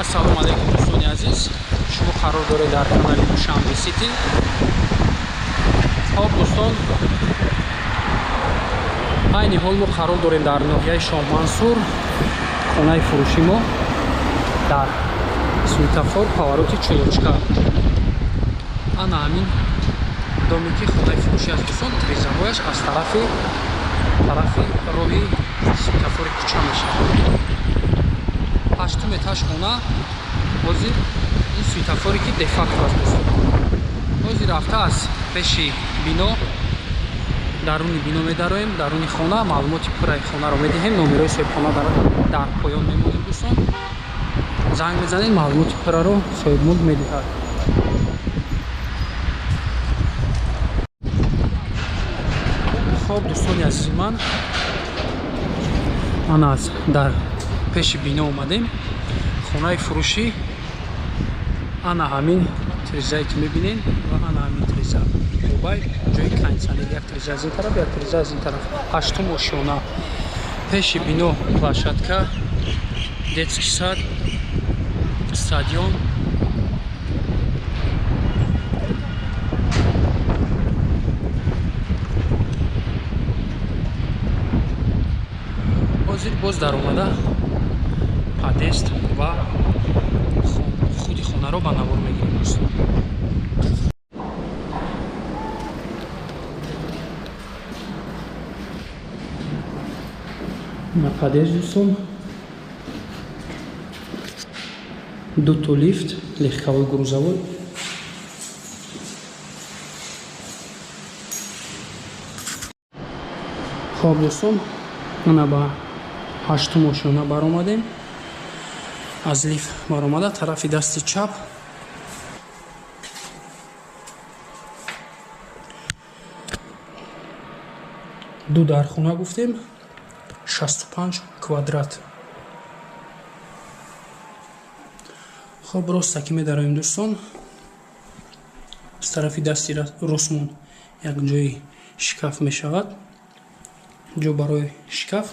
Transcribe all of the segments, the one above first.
Ассалому алайкум дӯстони азиз, шумо қарор доред дар канали Душанбе Сити. Хоб дӯстон, айни ҳол мо қарор дорем дар ноҳияи Шоҳмансур, хонаи фурӯши мо дар светофор повороти Чулочка. Ана ҳамин доме ки хонаи фурӯшӣ аст дӯстон, тирезаҳояш аз тарафи роҳи светофори кӯча мешавад. Ҳаштум этаж хона, ҳозир ин светофоре ки дефакто аст дӯстон. Ҳозир рафта аз пеши бино, даруни бино медароем, даруни хона, маълумоти пурраи хонаро медиҳем, номерои соҳибхона дар поён мемонем дӯстон. Занг мезанед, маълумоти пурраро соҳибмулк медиҳад. Хоб дӯстони азизи ман, ана аз дар пеши бино омадем. Хонаи фурӯшӣ ана ҳамин тирезае ки мебинед ва ана ҳамин тиреза мобай ҷои кондитсионер, як тиреза аз ин тараф, як тиреза аз ин тараф. Ҳаштум ошёна. Пеши бино площадка, детский сад, стадион. Ҳозир боз даромада подъезд ва худи хонаро ба навор мегирем дӯстон. На подъезд дӯстон дуто лифт, легковой, грузовой. Хоб дӯстон, ана ба ҳаштум ошёна баромадем. Аз лифт баромада тарафи дасти чап ду дархона гуфтем, 65 квадрат. Хоб роста ки медароем дӯстон, аз тарафи дасти ростмон як ҷои шкаф мешавад, ҷо барои шкаф.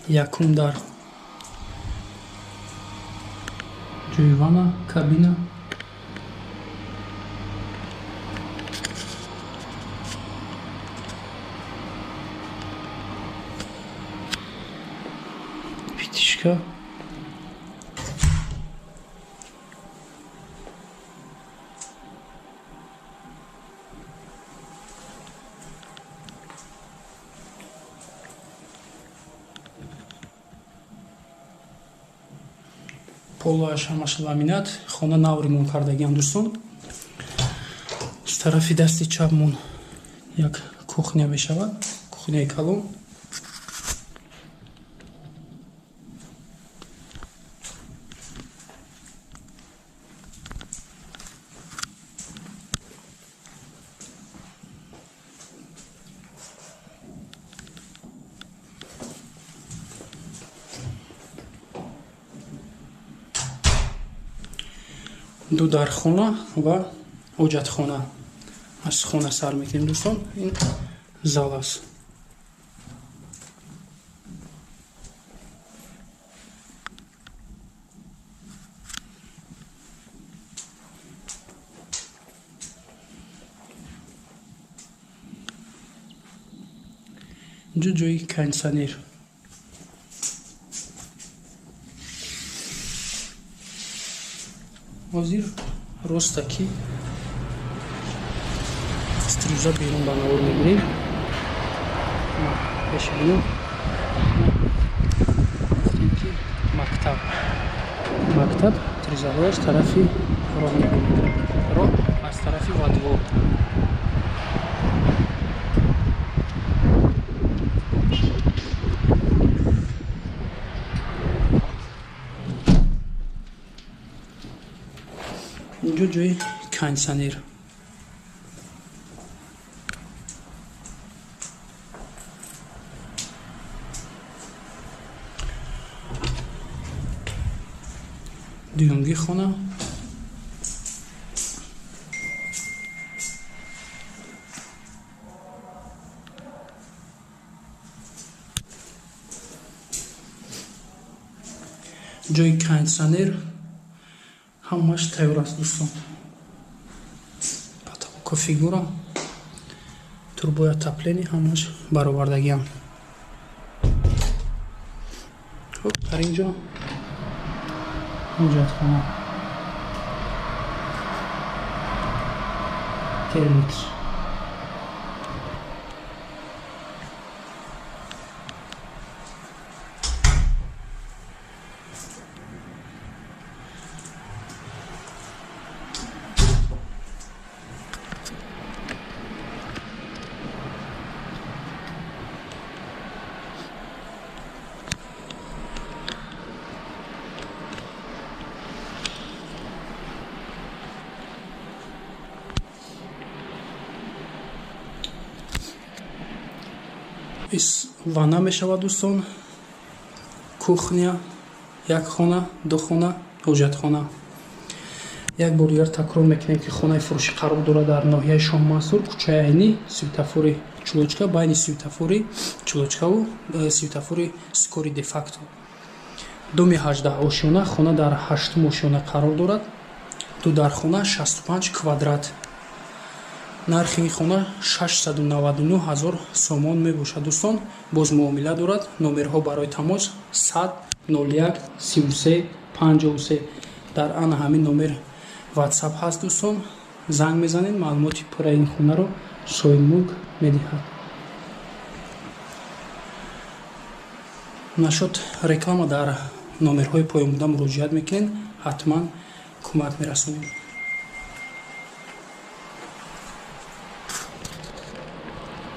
Якум дар ҷои ванна, кабина. Питишка. Полааш ҳамаш ламинат. Хона нав ремонт кардагиам дӯстон. Аз тарафи дасти чапмон як кухня мешавад, кухняи калон. Ду дархона ва ҳоҷатхона. Аз хона сар мекунем дӯстон. Ин зал аст. Инҷо ҷои кондитсионер. Ҳозир роста ки аз тиреза берун ба навор мегирем. Пеши бино гуфтем ки мактаб, мактаб тирезаҳояш тарафи роҳ мегирем, роҳ аз тарафи во двор. Инҷо ҷои кондитсионер. Дуюмги хона. Ҷои кондитсионер ҳамааш тайёр аст, дӯстон. Потолоко фигура, трубои отопление ҳамааш баровардагиам. Хуб, дар ин ҷо ҳоҷатхона, термикс. Ванна мешавад, дӯстон, кухня, як хона, ду хона, ҳоҷатхона. Як бор дигар такрор мекунем, ки хонаи фурӯшӣ қарор дорад дар ноҳияи Шоҳмансур, кӯчаи Айнӣ, светофори Чулочка, байни светофори Чулочкаву светофори Скори де-факто. Доми 18 ошёна, хона дар ҳаштум ошёна қарор дорад. Ду дар хона, 65 квадрат. Нархи ин хона 699 ҳазор сомон мебошад, дӯстон. Боз муомила дорад. Номерҳо барои тамос 100 01 33 53. Дар ана ҳамин номер WhatsApp ҳаст, дӯстон. Занг мезанед, маълумоти пурраи ин хонаро соҳибмулк медиҳад. Нашод реклама дар номерҳои поён буда муроҷиат мекунед, ҳатман кӯмак мерасонем.